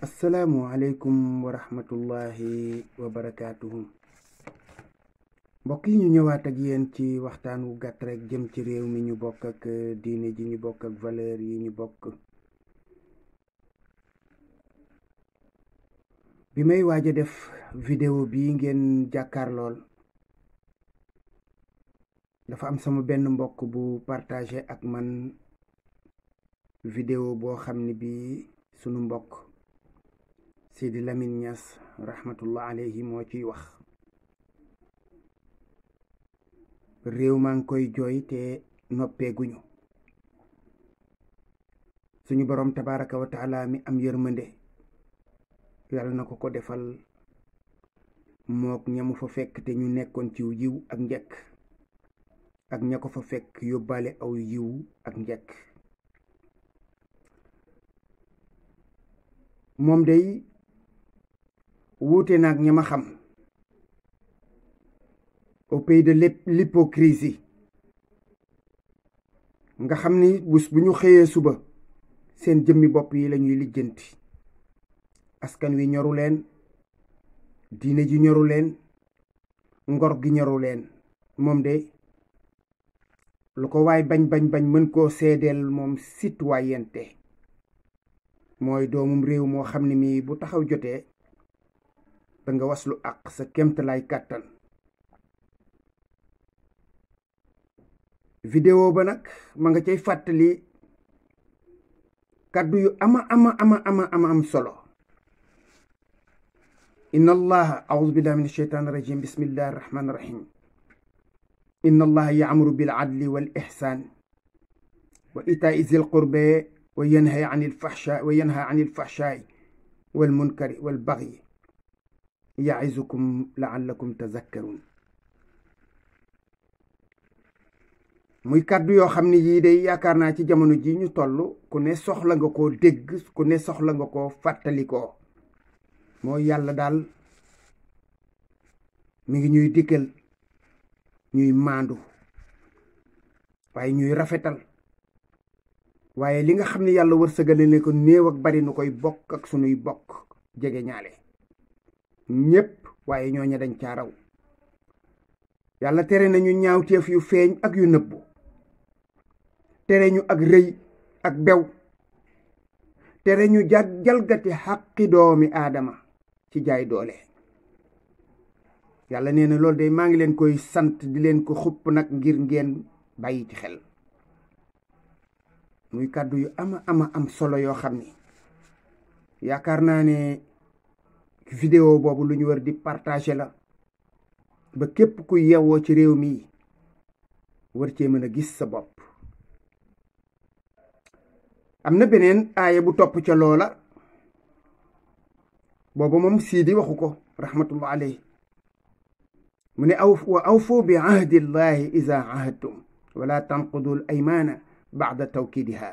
asalaamualeykum wa rahmatullahi wa barakaatuhu. mbokk yi ñu ñëwaat ak yéen ci waxtaan wu gàtt rek jëm ci réew mi ñu bokk ak diine ji ñu bokk ak valeur yi ñu bokk. bi may waaj a def vidéo bi ngeen jàkkaar lool dafa am sama benn mbokk bu partagé ak man vidéo boo xam ne bi sunu mbokk Sidi Lamine Niass rahmatullah alayhi moo ciy wax. réew maa ngi koy jooy te noppeeguñu. suñu boroom tabaraka wa taala mi am yërmande yàlla na ko defal mook ñamu fa fekk te ñu nekkoon ci yiw ak njekk ak ña ko fa fekk yóbbaale aw yiw ak njekk. moom day wuute naag ña ma xam au pays de l'hypocrisie nga xam ni bés bu ñu xëyee suba seen jëmmi bopp yi lañuy lijjanti. askan wi ñoru leen, diine ji ñoru leen, ngor gi ñoru leen. moom de lu ko waay bañ mën koo seedeel moom citoyenneté mooy doomum réew moo xam ne mii bu taxaw jotee da nga waslu àq sa kemtalaay kàttan. vidéo ba nag ma nga cay fàttali kàddu yu am solo. inna allaha a'udhu billahi minash shaytanir rajim bismillahir rahmanir rahim inna allaha ya'muru bil adli wal ihsan wa ita'i zil qurba wa yanha 'anil fahsha'i wal munkari wal baghi ya'izukum la'allakum tazakkarun. muy kàddu yoo xam ne yii day yaakaar naa ci jamono ji ñu toll ku ne soxla nga koo dégg, ku ne soxla nga koo fàttalikoo. mooy yàlla daal mi ngi ñuy dikkal ñuy maandu waaye ñuy rafetal, waaye li nga xam ne yàlla wërsëgale ne ko néew ak bari nu koy bokk ak sunuy bokk jege ñaale ñépp, waaye ñooña dañ caa raw. yàlla tere nañu ñaawteef yu feeñ ak yu nëbbu, tere ñu ak rëy ak bew, tere ñu jalgati xaqi doomi aadama ci jaay doole. yàlla nee na loolu de maa ngi leen koy sant di leen ko xupp nag ngir ngeen bàyyi ci xel. muy kàddu yu am solo yoo xam ni yaakaar naa ne vidéo boobu lu ñu war di partager la ba képp ku yewwoo ci réew mi war cee mën a gis sa bopp. am na beneen aaya bu topp ca loola booba moom Sidi waxu ko rahmatullah alayhi mu ne wa awfu bi ahdillahi iza ahadtum wala tanqudul aymana ba'da tawkidiha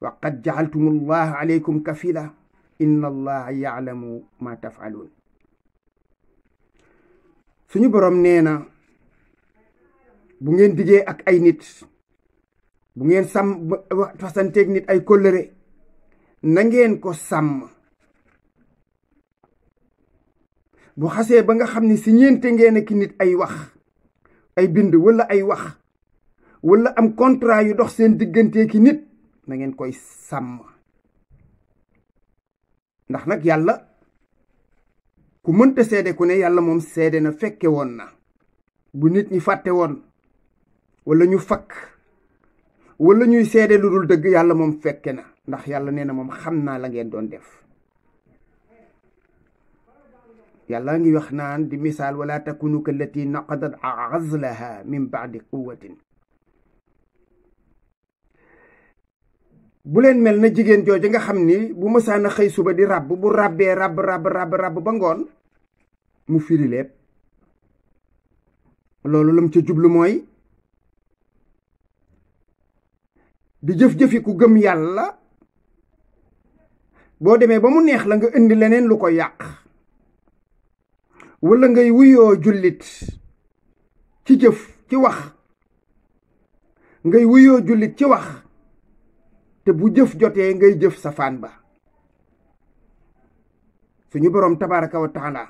wa qad ja'altum allaha alaykum kafila inna allaha ya'lamu ma taf'alun. suñu boroom nee na bu ngeen digee ak ay nit, bu ngeen sàmm fasanteeg nit ay kóllëre, na ngeen ko sàmm. bu xasee ba nga xam ni si ñeente ngeen ak nit ay wax, ay bind wala ay wax wala am contrat yu dox seen diggantee ki nit, na ngeen koy sàmm. ndax nag yàlla ku mënta seede ku ne yàlla moom seede na, fekke woon na. bu nit ñi fàtte woon wala ñu fakk wala ñuy seede lu dul dëgg, yàlla moom fekke na, ndax yàlla nee na moom xam naa la ngeen doon def. yàlla ngi wax naan di misaal wala takunu kallati naqadat ghazlaha min ba'di quwwatin. bu leen mel na jigéen jooju nga xam ni bu mësaan a xëy suba di ràbb, bu ràbbee ràbb ba ngoon mu firi lépp. loolu lam ca jublu mooy di jëf-jëfi ku gëm yàlla, boo demee ba mu neex la nga indi leneen lu ko yàq, wala ngay wuyoo jullit ci jëf ci wax, ngay wuyoo jullit ci wax te bu jëf jotee ngay jëf safaan ba. suñu boroom tabaraka wa taala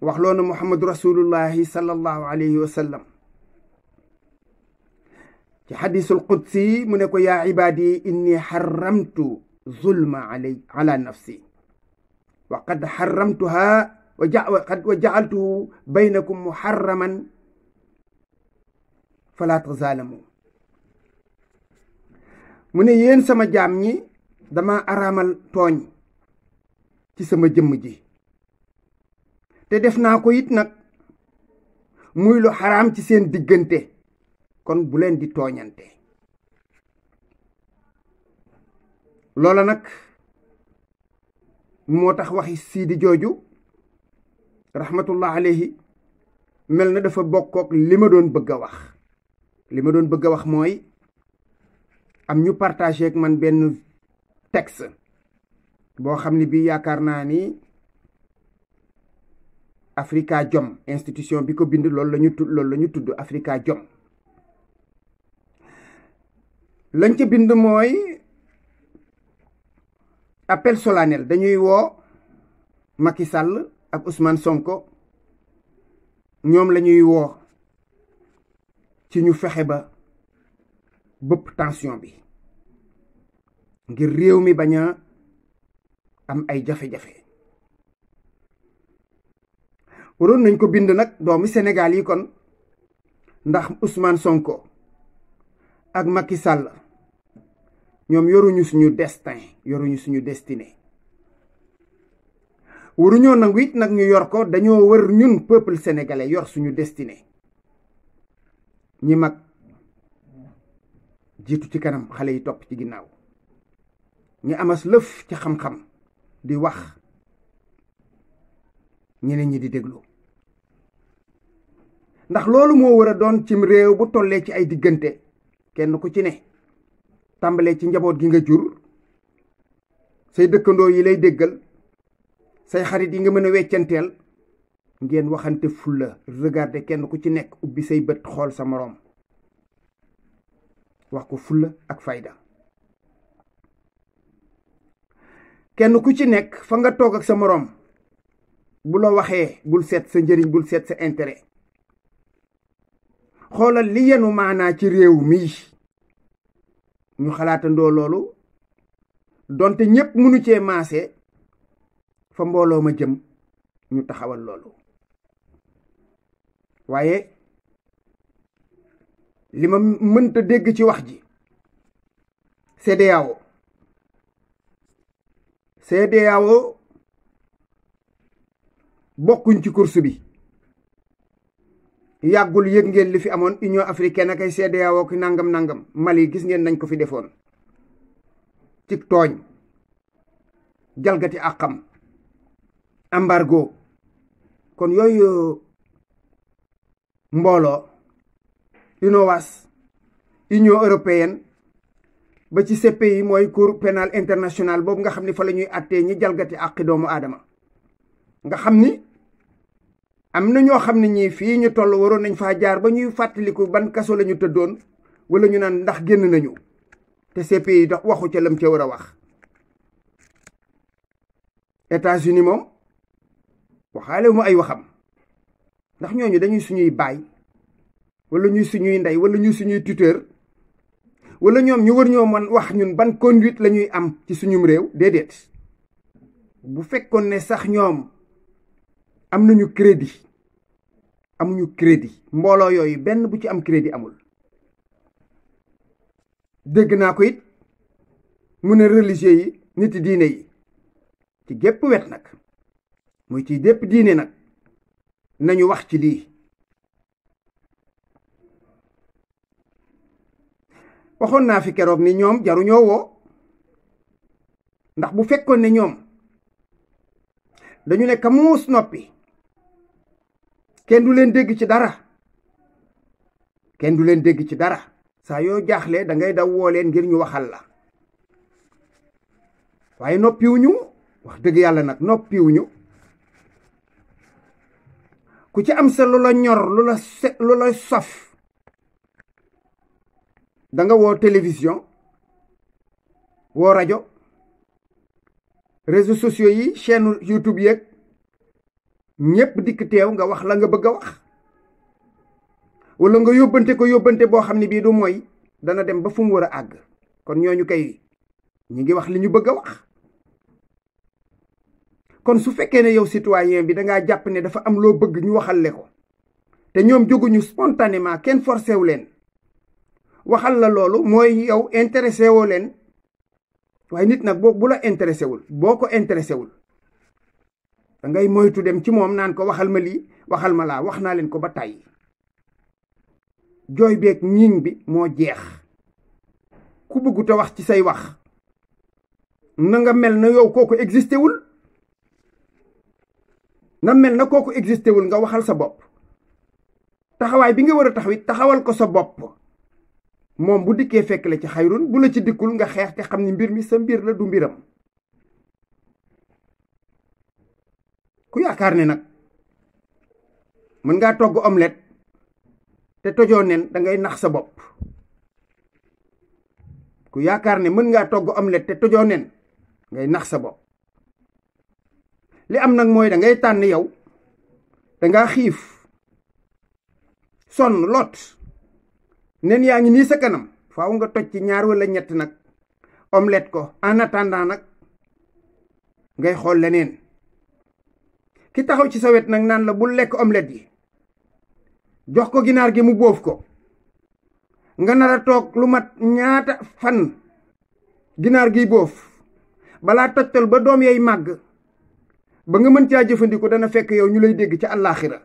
wax loona muhammadu rasulullahi sallallahu alayhi wa sallam ci xadisul qudsi mu ne ko yaa ibaadi inni xaramtu zulma ala nafsi wa qad xaramtuha wa jacaltuhu baynakum muharraman fala tazaalamu mu ne yéen sama jaam ñi dama araamal tooñ ci sama jëmm ji te def naa ko it nag muy lu xaraam ci seen diggante kon bu leen di tooñante loola nag moo tax waxi siidi jooju rahmatullah alayhi mel na dafa bokkook li ma doon bëgg a wax li ma doon bëgg a wax mooy am ñu partagé ak man benn texte boo xam ne bii yaakaar naa ni Afrikajom institution bi ko bind loolu la ñu tudd Afrikajom lañ ca bind mooy appel solennel dañuy woo Macky Sall ak Ousmane Sonko ñoom la ñuy woo ci ñu fexe ba bëpp tension bi ngir réew mi bañ a am ay jafe-jafe waroon nañ ko bind nag doomi Sénégal yi kon ndax Ousmane Sonko ak Macky Sall ñoom yoruñu suñu destin yoruñu suñu destinée waruñoo nangu it nag ñu yor ko dañoo wër ñun peuple sénégalais yor suñu destinée ñi mag jiitu ci kanam xale yi topp ci ginnaaw ñi amas lëf ci xam-xam di wax ñeneen ñi di déglu ndax loolu moo war a doon cim réew bu tollee ci ay diggante kenn ku ci ne tàmbalee ci njaboot gi nga jur say dëkkandoo yi lay déggal say xarit yi nga mën a weccanteel ngeen waxante fulla regarder kenn ku ci nekk ubbi say bët xool sa moroom wax ko fulla ak fayda kenn ku ci nekk fa nga toog ak sa moroom bu la waxee bul seet sa njëriñ bul seet sa intérêt xoolal li yenu maanaa ci réew mi ñu xalaatandoo loolu donte ñépp mënu cee maase fa mbooloo ma jëm ñu taxawal loolu waaye li ma mënta dégg ci wax ji CEDEAO bokkuñ ci course bi yàggul yëg ngeen li fi amoon Union africaine ak ay CEDEAO ki nangam Mali gis ngeen nañ ko fi defoon ci tooñ jalgati àqam embargo kon yooyu mbooloo UNOWAS Union européenne ba ci CPI mooy cour pénal international boobu nga xam ni fa la ñuy àttee ñi jalgati àqi doomu aadama nga xam ni am na ñoo xam ne ñii fii ñu toll waroon nañ faa jaar ba ñuy fàttaliku ban kaso la ñu tëddoon wala ñu naan ndax génn nañu te CPI dox waxu ca lam ca war a wax États-Unis moom waxaale mu ay waxam ndax ñooñu dañuy suñuy baay wala ñuy suñuy ndey wala ñuy suñuy tuteur wala ñoom ñu war ñoo mën wax ñun ban conduite la ñuy am ci suñum réew déedéet bu fekkoon ne sax ñoom am nañu crédit amuñu crédit mbooloo yooyu benn bu ci am crédit amul dégg naa ko it mu ne religieux yi nit diine yi ci gépp wet nag muy ci dépp diine nag nañu wax ci lii waxoon naa fi keroog ni ñoom jaruñoo woo ndax bu fekkoon ne ñoom dañu ne kamuus noppi kenn du leen dégg ci dara kenn du leen dégg ci dara saa yoo jaaxlee da ngay daw woo leen ngir ñu waxal la waaye noppiwuñu wax dëgg yàlla nag noppiwuñu ku ci am sa lu la ñor lu la saf da nga woo télévision woo rajo réseaux sociaux yi chaîne YouTube yeeg ñépp dikk teew nga wax la nga bëgg a wax wala nga yóbbante ko yóbbante boo xam ne bii du mooy dana dem ba fu mu war a àgg kon ñooñu kay ñu ngi wax li ñu bëgg a wax. kon su fekkee ne yow citoyen bi dangaa jàpp ne dafa am loo bëgg ñu waxal le ko te ñoom jóguñu spontanément kenn forcé wu leen waxal la loolu mooy yow intéressé woo leen. waaye nit nag bu la intéressé wul boo ko intéressé wul da ngay moytu dem ci moom naan ko waxal ma lii waxal ma laa wax naa leen ko ba tàyyi jooy beeg ñiiñ bi moo jeex ku bëggut a wax ci say wax na nga mel na yow kooku existé wul na mel na kooku existé wul nga waxal sa bopp taxawaay bi nga war a taxawit taxawal ko sa bopp moom bu dikkee fekk la ci xayrun bu la ci dikkul nga xeex te xam ni mbir mi sa mbir la du mbiram. ku yaakaar ne nag mën ngaa togg omelette te tojoo nen da ngay nax sa bopp. ku yaakaar ne mën ngaa togg omelette te tojoo nen ngay nax sa bopp. li am nag mooy da ngay tànn yow dangaa xiif sonn lot nen yaa ngi nii sa kanam faaw nga toj ci 2 wala 3 nag omelette ko en attendant nag ngay xool leneen. ki taxaw ci sa wet nag naan la bul lekk omelette yi jox ko ginaar gi mu bóof ko nga nar a toog lu mat ñaata fan ginaar giy bóof balaa tojtal ba doom yay màgg ba nga mën caa jëfandiku dana fekk yow ñu lay dégg ci àllaaxira.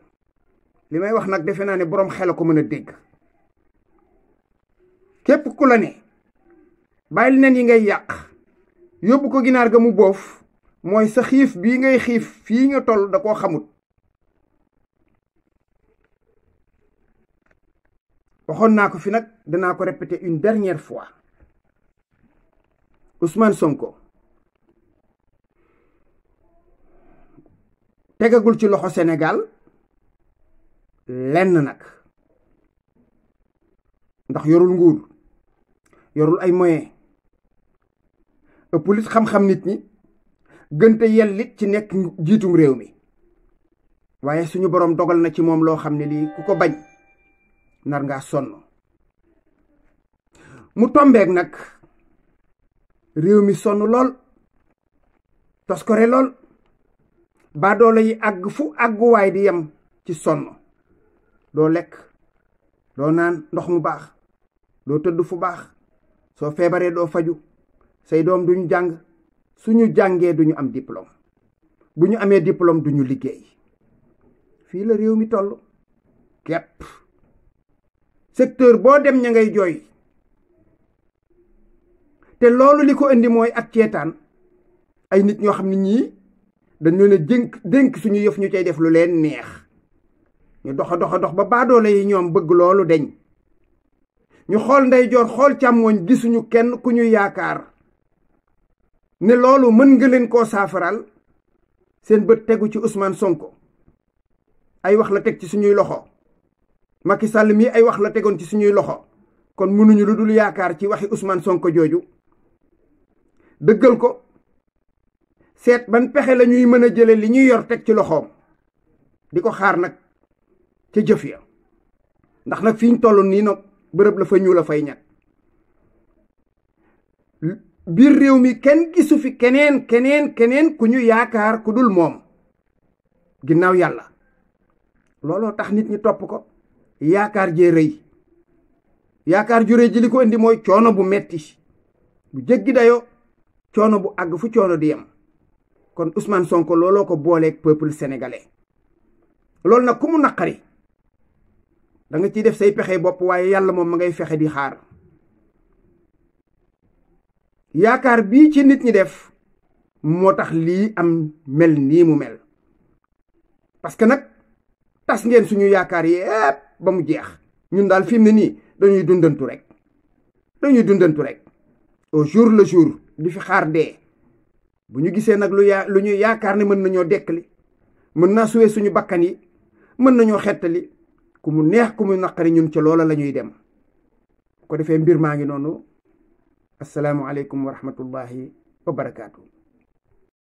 li may wax nag defe naa ne boroom xel ko mën a dégg. képp ku la ne bàyyil nen yi ngay yàq yóbbu ko ginaar ga mu bóof mooy sa xiif bii ngay xiif fii nga toll da koo xamut. waxoon naa ko fi nag danaa ko répéter une dernière fois. Ousmane Sonko tegagul ci loxo Sénégal lenn nag ndax yorul nguur yorul ay moyens ëpp lit xam-xam nit ñi gënte yellit ci nekk jiitum réew mi waaye suñu boroom dogal na ci moom loo xam ne lii ku ko bañ nar ngaa sonn. mu tombeek nag réew mi sonn lool toskore lool baadoolo yi àgg fu àgguwaay di yem ci sonn. doo lekk doo naan ndox mu baax doo tëdd fu baax soo feebaree doo faju say doom duñu jàng suñu jàngee duñu am diplôme bu ñu amee diplôme duñu liggéey. fii la réew mi toll képp secteur boo dem ña ngay jooy te loolu li ko indi mooy ak ceetaan ay nit ñoo xam ne ñii dañ leen a dénk suñu yëf ñu cay def lu leen neex ñu dox ba baadoole yi ñoom bëgg loolu deñ ñu xool ndeyjoor xool càmmooñ gisuñu kenn ku ñu yaakaar ne loolu mën nga leen koo saafaral seen bët tegu ci Ousmane Sonko. ay wax la teg ci suñuy loxo Macky Sall mii ay wax la tegoon ci suñuy loxo kon mënuñu lu dul yaakaar ci waxi Ousmane Sonko jooju dëggal ko seet ban pexe la ñuy mën a jële li ñuy yor teg ci loxoom di ko xaar nag ca jëf ya ndax nag fi ñu toll nii nag bërëb la fa ñu la fay ñag biir réew mi kenn gisu fi keneen ku ñu yaakaar ku dul moom ginnaaw yàlla. looloo tax nit ñi topp ko yaakaar jee rëy yaakaar ju rëy ji li ko indi mooy coono bu metti bu jéggi dayoo coono bu àgg fu coono di yem kon Ousmane Sonko looloo ko booleeg peuple sénégalais. loolu nag ku mu naqari da nga ciy def say pexe bopp waaye yàlla moom ma ngay fexe di xaar. yaakaar bii ci nit ñi def moo tax lii am mel nii mu mel parce que nag tas ngeen suñu yaakaar yépp ba mu jeex ñun daal fi mu ne nii dañuy dundantu rek au jour le jour di fi xaar dee bu ñu gisee nag lu ñu yaakaar ne mën nañoo dekkali mën naa suwee suñu bakkan yi mën nañoo xettali ku mu neex ku mu naqari ñun ca loola la ñuy dem ko defee mbir maa ngi noonu. assalaamu aleykum wa rahmatullahi wa barakaatu.